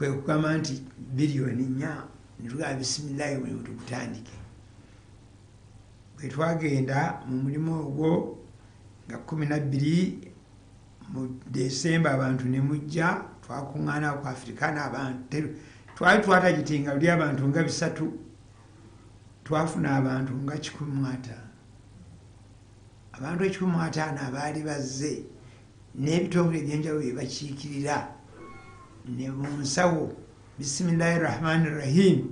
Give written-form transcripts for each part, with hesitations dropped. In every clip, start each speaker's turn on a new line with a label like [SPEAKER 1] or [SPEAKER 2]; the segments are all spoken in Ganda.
[SPEAKER 1] Kwe kugamba nti 4 biliyoni, netugamba bisimillahi, omulimu tugutandike. Bwe twagenda mu mulimu ogwo nga 12 mu Desemba, abantu ne mujja, twakuŋŋaana ku Africana. Abantu twali twatargetinga luli abantu nga 300, twafuna abantu nga 150. Abantu 150 abaali bazze n'ebitongole ebyenjawulo bye bakiikirira, ne mu nsawo, bisimillahi rahmani rahim,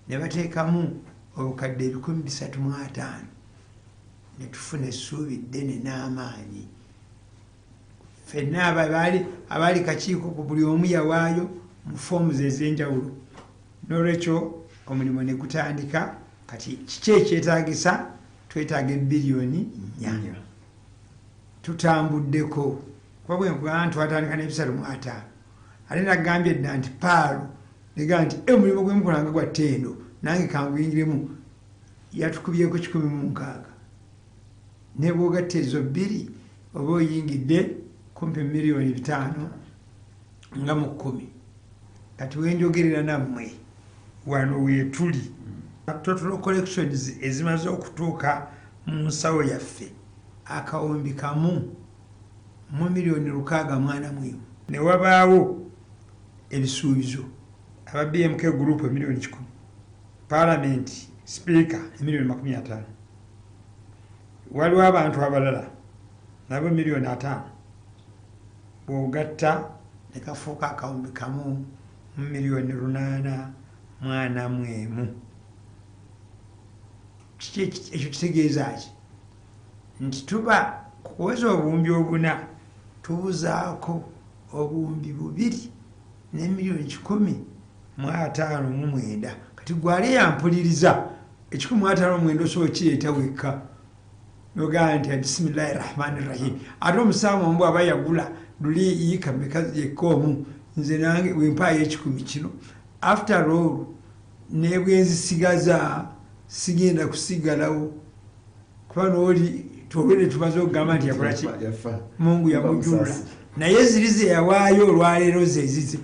[SPEAKER 1] ne bateekamu obukadde 350, ne tufuna essuubi ddene n'amaanyi. Ffenna abaali kakiiko, ku buli omu yawaayo mu forms ez'enjawulo. N'olwekyo omulimu ne gutandika. Kati kiki ekyetaagisa? Twetaaga 4 biliyoni. Tutambuddeko, kuba bwe nkugamba nti twatandika n'e350, ate nagambye dda nti paalo nega nti omulimu gwemukolanga gwa ttendo, nange kanguyingiremu. Yatukubyeko 160, ne bwogatta ezo bbiri oba oyingidde kumpi 510 miliyoni. Kati wenjogerera nammwe wano weetuli, total collections ezimaze okutuuka mu nsawo yaffe 1,641 miliyoni. Ne wabaawo ebisuubizo, aba BMK Group 100 miliyoni, Palamenti, Sipiika 50 miliyoni, waliwo abantu abalala nabo 50 miliyoni. Bw'ogatta ne kafuuka 1,841 miliyoni. Kiki ekyo kitegeeza ki? Nti tuba kuweza 4000, tubuzaako 2,159 miliyoni. Kati gwali yampuliriza, 159 osobola okireeta wekka nogamba nti bisimillahi rahmani rahim. Ate omusaamu omu bwaba yagula luli yiika meka yekka omu, nze nange wempaayo 100 kino, after all nebwenzisigaza sigenda kusigalawo, kuba nooli tolwere tumaze okugamba nti yakolaki.
[SPEAKER 2] Yafa.
[SPEAKER 1] Mungu yamujulula.
[SPEAKER 2] Musaasi.
[SPEAKER 1] Naye ziri ze yawaayo olwaleero ze zize.